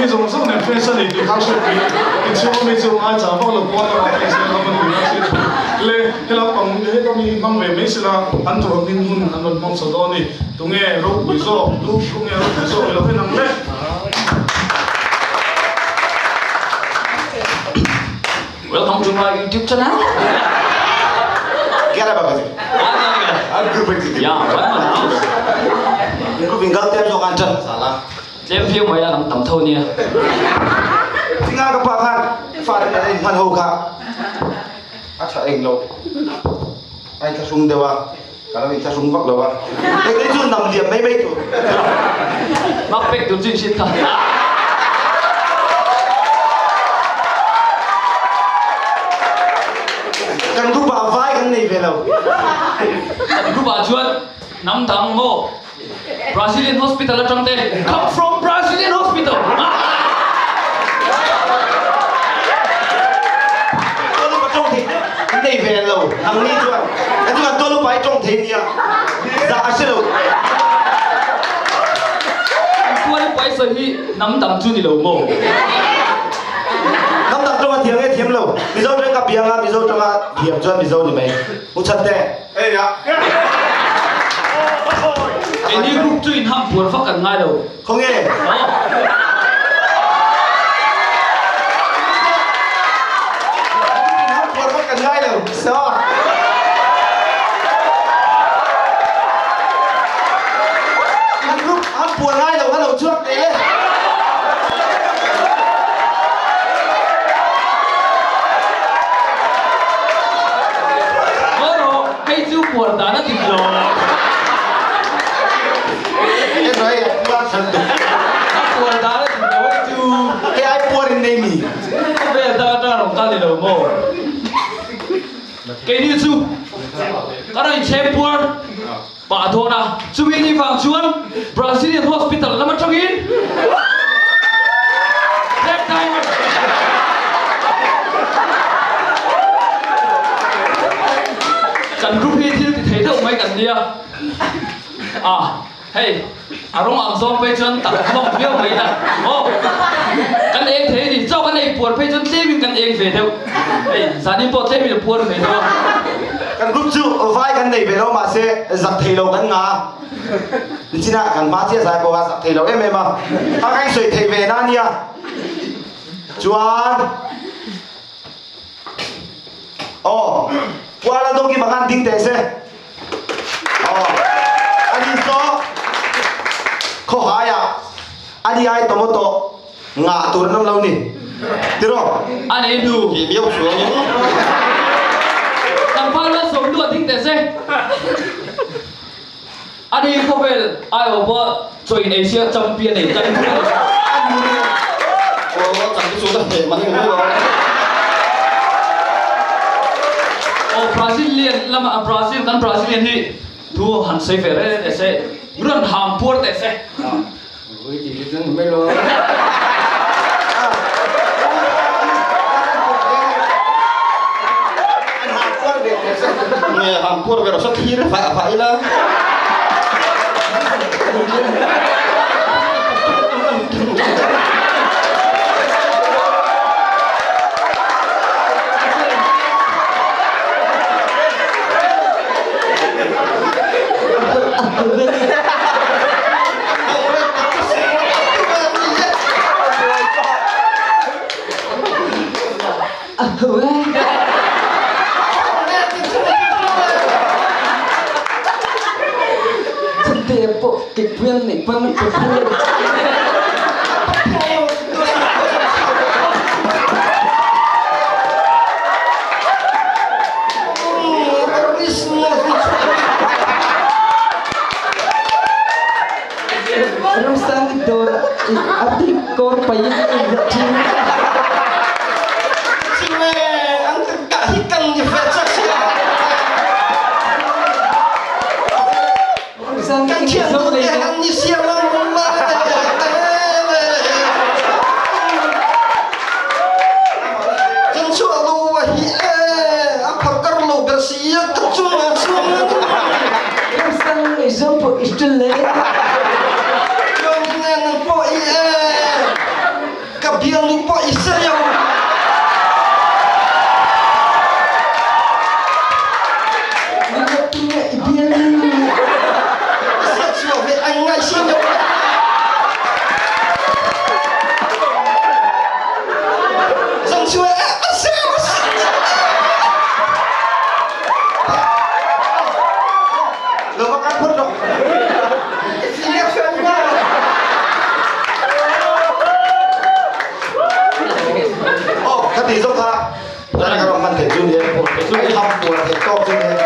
Mi zawng zawng nen fans a ni tih kha hriatpui inchhung a mi chu ngaichang vak lo pawn a fans nen lam a ni a hriat thu le helai pang heta mi hi hmang ve mai sela an duh angin hun an rawn hmang chho dawn a ni. Tunge ropui zawk tu tunge ropui zawk i lo en ang le. Welcome to my YouTube channel. Kera ba kasi? An group ai ti. Ya, one man house. Group ingal tem zo kan chan sala. Tlem viau mai la kan tam tho nia. Tinga ka pa khan fa te in hman ho kha. A tha eng lo. Ai tha sung dewa. Ka lo in tha sung vak lo a. Eng nei chu nam liam mai mai tu. Mak pek tur chin shit kha. Kan group ah vai kan nei ve lo. Kan group ah chuan hnam dang maw Brazilian hospital atang te come from Brazilian hospital. Tolu pa tawng thei an nei ve lo ang ni chuan kan chuan tolu pa i tawng thei nia za a hre lo. Tual pa i sawi hi hnam dang chu ni lo maw? Hnam dang tawng a thiam nge thiam lo? Mizo tawng ka piang a Mizo tawng a thiam chuan Mizo ni mai. U chhan te. Ei a. Keini group chu in ham puar vak an ngai lo. Khawnge? In ham puar vak an ngai lo. So. An group ham puar ngai lo a lo chhuak teh le. Ngawi rawh, hei chu puar dan a dik lo. En rawh hei a puar than tuk. A puar dan a dik lo hei chu. Hei ai puar in nei mi. Khawvel dang atang rawn kal ni lo maw? Keini chu kan rawn inchhem puar. Pah dawn a, chumi ni vang chuan Brazilian hospital lam atangin Black Diamond kan group hi thil ti thei deuh mai kan nia a, hei a rawng ang zawng phei chuan tak hlawm viau mai ila aw kan eng thei a ni, chaw kan ei puar phei chuan tlemin kan eng ve deuh, hei zanin pawh tlemin a puar ve deuh a. Kan group chu vai kan nei ve lo mahse zak thei lo kan nga nichinah kan hma chiah zai pawh a zak thei lo em em a a kan sawi thei ve na nia chuan aw Kuala Dongki bang an ding teh se aw ani saw khawhai ah ani ai tomato Ngah tur an awm lo ni. Tiraw? A nei hnu. Hi miau chuang in. Tlangval la sawm luat ding teh se. A ni khawvel aiawh pawh chaw in Asia champion ei kan hmu a ni. A ni e. Aw chang te chu ka hneh man nge maw. Aw Brazilian lama Brazil kan Brazilian hi thu han sawi ve reng teh se. Rawn ham puar teh se. Ui ti hi chuan ni mai lo. Nge ham puar ve rawh sa thlir fah fah ila. bialnu pawh i hre lo. Tunge i bialnu? I hriat chhuah ve ang ngai si lo. Zong chu e a se a se. Lo va kan phut rawh. Aw ka ti zawk kha dan ka rawn hman theih chu ni e. Ai ham puar theih tawk chu ni e.